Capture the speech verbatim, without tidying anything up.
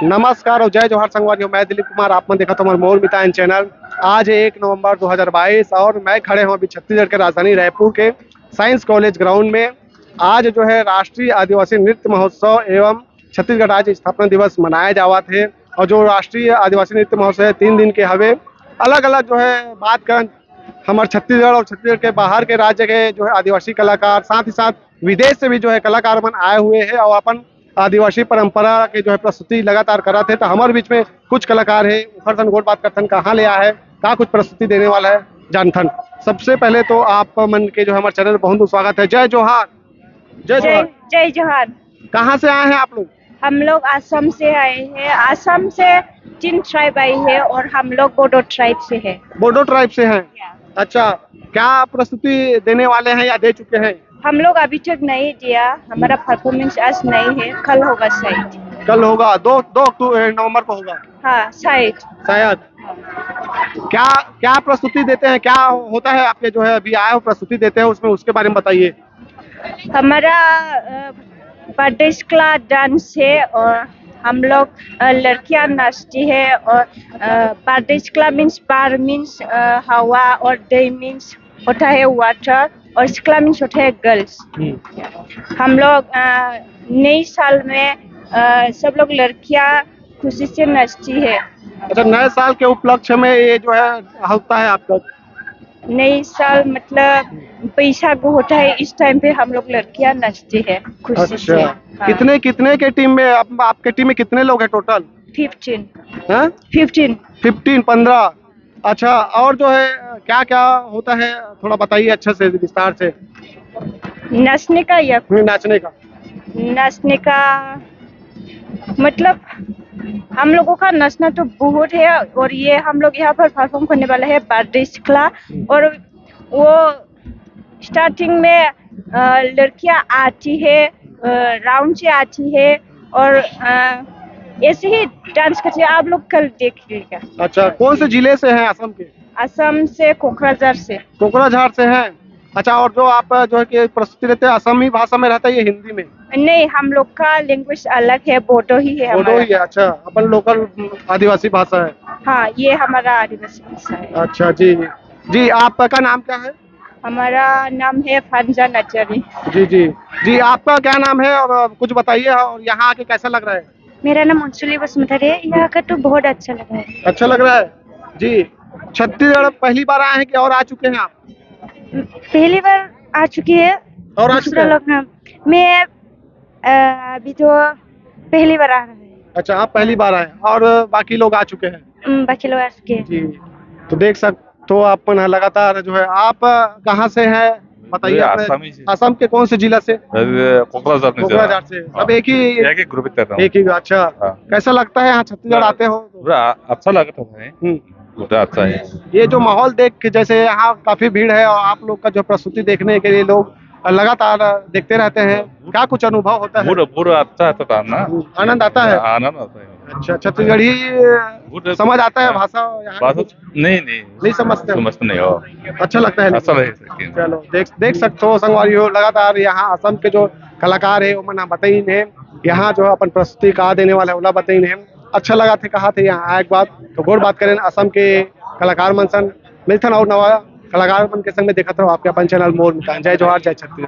नमस्कार और जय जोहार संगवारी हो, मैं दिलीप कुमार, आप मन देखत हो हमर मोर मितान चैनल। आज है एक नवंबर दो हज़ार बाईस और मैं खड़े हूँ अभी छत्तीसगढ़ के राजधानी रायपुर के साइंस कॉलेज ग्राउंड में। आज जो है राष्ट्रीय आदिवासी नृत्य महोत्सव एवं छत्तीसगढ़ राज्य स्थापना दिवस मनाया जावत है और जो राष्ट्रीय आदिवासी नृत्य महोत्सव है तीन दिन के हवे। अलग-अलग जो है बात करन हमर छत्तीसगढ़ और छत्तीसगढ़ के बाहर के राज्य के जो है आदिवासी कलाकार, साथ ही साथ विदेश से भी जो है कलाकार मन आए हुए हैं और अपन आदिवासी परंपरा के जो है प्रस्तुति लगातार करत है। तो हमारे बीच में कुछ कलाकार है, ओखर सन गोठ बात करथन, कहाँ ले आए है, का कुछ प्रस्तुति देने वाला है, जानथन। सबसे पहले तो आप मन के जो है हमारे चैनल बहुत बहुत स्वागत है। जय जोहार। जय जय जोहार। जय जोहार। कहाँ से आए हैं आप लोग? हम लोग असम से आए हैं। असम से तीन ट्राइब आई है और हम लोग बोडो ट्राइब से है। बोडो ट्राइब से हैं। या। अच्छा, क्या प्रस्तुति देने वाले हैं या दे चुके हैं? हम लोग अभी तक नहीं दिया, हमारा परफॉर्मेंस आज नहीं है, कल होगा शायद। कल होगा, दो दो अक्टू-, ए, नवंबर को होगा। हाँ, शायद। शायद। क्या क्या प्रस्तुति देते हैं, क्या होता है आपके जो है अभी आए हो प्रस्तुति देते हैं उसमें, उसके बारे में बताइए। हमारा अ, बारदेशक्ला डांस है और हम लोग अ, लड़कियां नाचती है और अ, बारदेशक्ला मीन्स, बार मीन्स हवा और दे मीन्स होता है वाटर और शक्ला मीन्स होता है गर्ल्स। हम्म। हम लोग अ, नई साल में अ, सब लोग लड़कियां खुशी से नाचती है। अच्छा, नए साल के उपलक्ष्य में ये जो है होता है आपका? नई साल मतलब बैसाख होता है, इस टाइम पे हम लोग लड़कियां नाचती है खुशी से। अच्छा। हाँ। कितने, कितने के टीम में आप, आपके टीम में कितने लोग हैं टोटल? फिफ्टीन। हैं? फिफ्टीन। फिफ्टीन, पन्द्रह। अच्छा, और जो है क्या क्या होता है, थोड़ा बताइए अच्छे से, विस्तार से। नाचने का या हम्म, नाचने का। नाचने का मतलब हम लोगों का नाचना तो बहुत है और ये हम लोग यहाँ पर परफॉर्म करने वाला है बारदेशक्ला। और वो स्टार्टिंग में अ, लड़कियां आती है, राउंड से आती है और अ, ऐसे ही डांस करती है। आप लोग कल देख लीजिएगा। अच्छा, कौन से जिले से हैं असम के? असम से कोकराझार से। कोकराझार से हैं। अच्छा, और जो आप जो है कि प्रस्तुति देते हैं, असमी भाषा में रहता है या हिंदी में? नहीं, हम लोग का लैंग्वेज अलग है, बोडो ही है बोडो हमारा। ही है, अच्छा, अपन लोकल आदिवासी भाषा है। हाँ, ये हमारा आदिवासी भाषा है। अच्छा जी। जी, आपका नाम क्या है? हमारा नाम है फांजा नचारी। जी जी। जी, आपका क्या नाम है और कुछ बताइए, और यहाँ आके कैसा लग रहा है? मेरा नाम अंशुली बसुमतारी है। यहाँ का तो बहुत अच्छा लग रहा है। अच्छा लग रहा है जी। छत्तीसगढ़ पहली बार आए हैं कि और आ चुके हैं आप? पहली बार आ चुकी है। और आ दूसरा चुके हैं? लोग ना, मैं अ, अभी तो पहली बार आ रहा है। अच्छा, आप पहली बार आए और बाकी लोग आ चुके हैं? हम्म, बाकी लोग आ चुके हैं। जी, तो देख सक तो आप मन ह लगातार जो है, आप कहाँ से हैं बताइए? मैं अपने आसामी से। असम के कौन से जिला से? अरे, कोकराझार में से। कोकराझार से। हाँ। सब एक ही एक ही ग्रुप में रहता हूँ। एक ही, अच्छा। हाँ। कैसा लगता है यहाँ छत्तीसगढ़ हाँ। आते हो? पूरा अच्छा लगता है। हम्म। पूरा अच्छा है। ये जो माहौल देख के, जैसे यहाँ काफी भीड़ है और आप लोग का जो प्रस्तुति देखने के लिए लोग लगातार देखते रहते हैं, क्या कुछ अनुभव होता है? पूरा, पूरा अच्छा आता था ना। हम्म, आनंद आता है? आनंद आता है। अच्छा, छत्तीसगढ़ी पूरा समझ आता है हाँ। भाषा यहाँ भाषा कुछ? नहीं, नहीं। नहीं समझते हो? समझते नहीं हो। अच्छा लगता है अच्छा लेकिन? लगता है। चलो, देख, देख सकते हो संगवारी हो, लगातार यहाँ असम के जो कलाकार है, वो मन बताइन है, यहाँ जो अपन प्रस्तुति का देने वाला है, ओला बताइन है। अच्छा लगा थे, कहा थे यहाँ आए के बाद, तो गोठ बात करें असम के कलाकार मन सन। मिलथन और नवा कलाकार मन के संग में। देखत रहो आपके अपन चैनल मोर मितान। जय जोहार, जय छत्तीसगढ़।